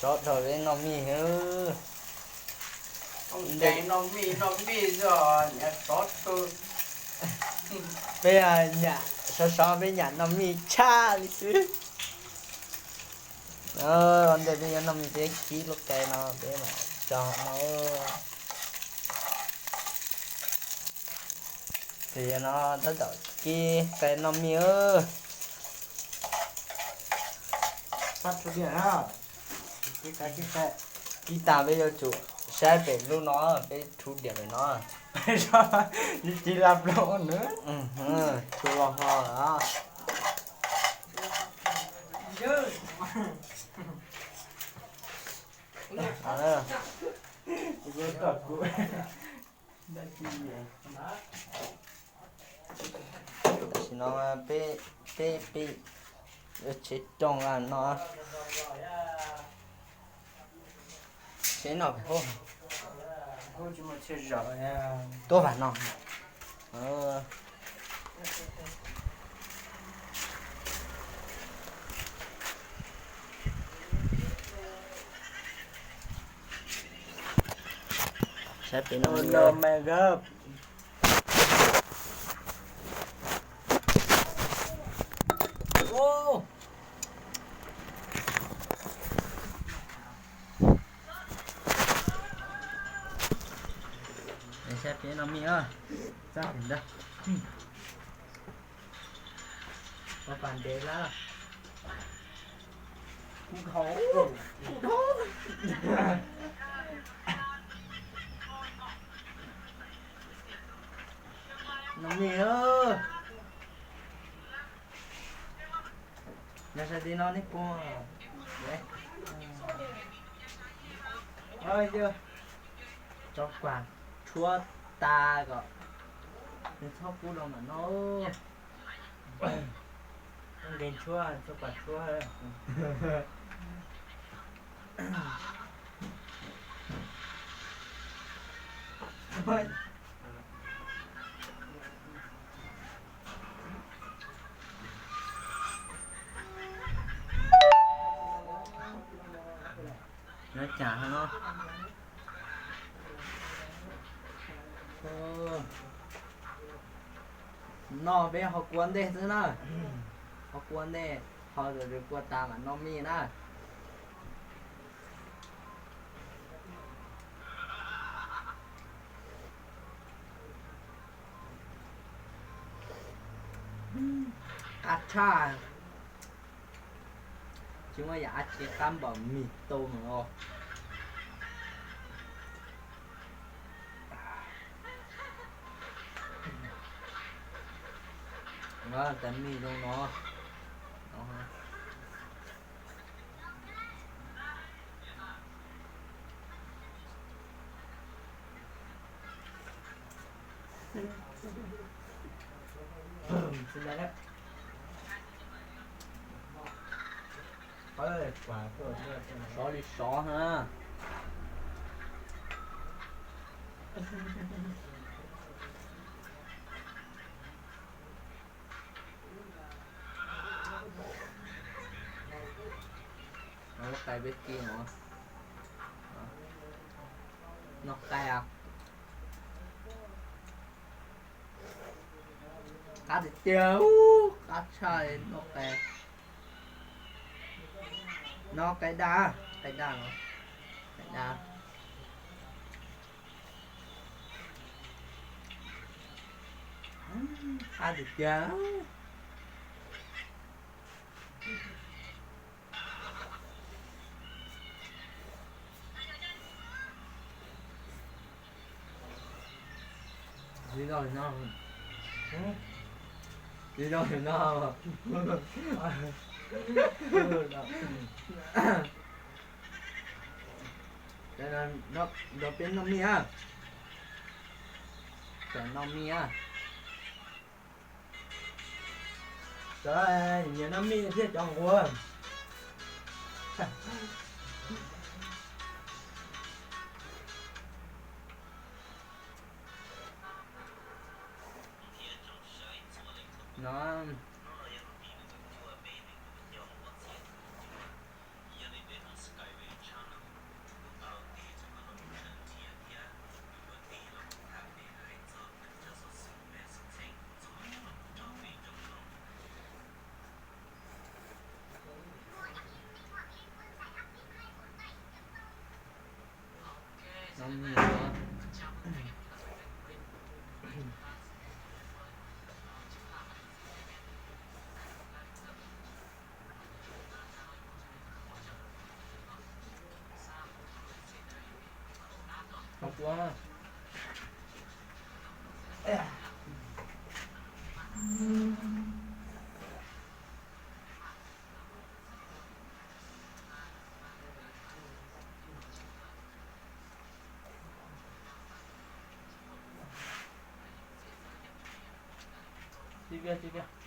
Sov dhau peb noj mij. Peb nyam sov sov, peb nyam noj mij tshaj li xwb. Ua ntej peb yuav noj mij peb kib lub qe no peb mam tso no. Ces yog no tab tom kib qe noj mij. Kib tag peb yuav tsum saib pem lub no, peb rhu diam pem no. Tsis laj plaub nws. Tsis los hlo lawm. Tam sim no peb, peb, peb yuav tsev rooj no. Tsev no, tuab vam no. Saib pem no. Saib pem no mij, txaj pem ntag. Ua pas ntev lawm. No mij, nyob sab tim no nej puas, tso kuam tshuab tas kom nws txhob kub los mam noj. Nqe tshuab, tso kuam tshuab. Nyob cas no. No peb ho kua ntej xwb na. Ho kua ntej, ho kua tas mam noj mij na. Qab tshaj. Tsis muaj yam dab tsi qab npaum mij tau no. Tab mij zoo no. Sov li sov na. Lub qe peb kib no. Noj qe. Qab tiag tiag, qab tshaj li noj qe. Noj qe daj, qe daj no, qe daj. Qab tiag tiag. Li no, li no. Nrog peb noj mij a. Cov noj mij a. Cov nyiam noj mij thiab cov nquag. No. Tsis tiag, tsis tiag.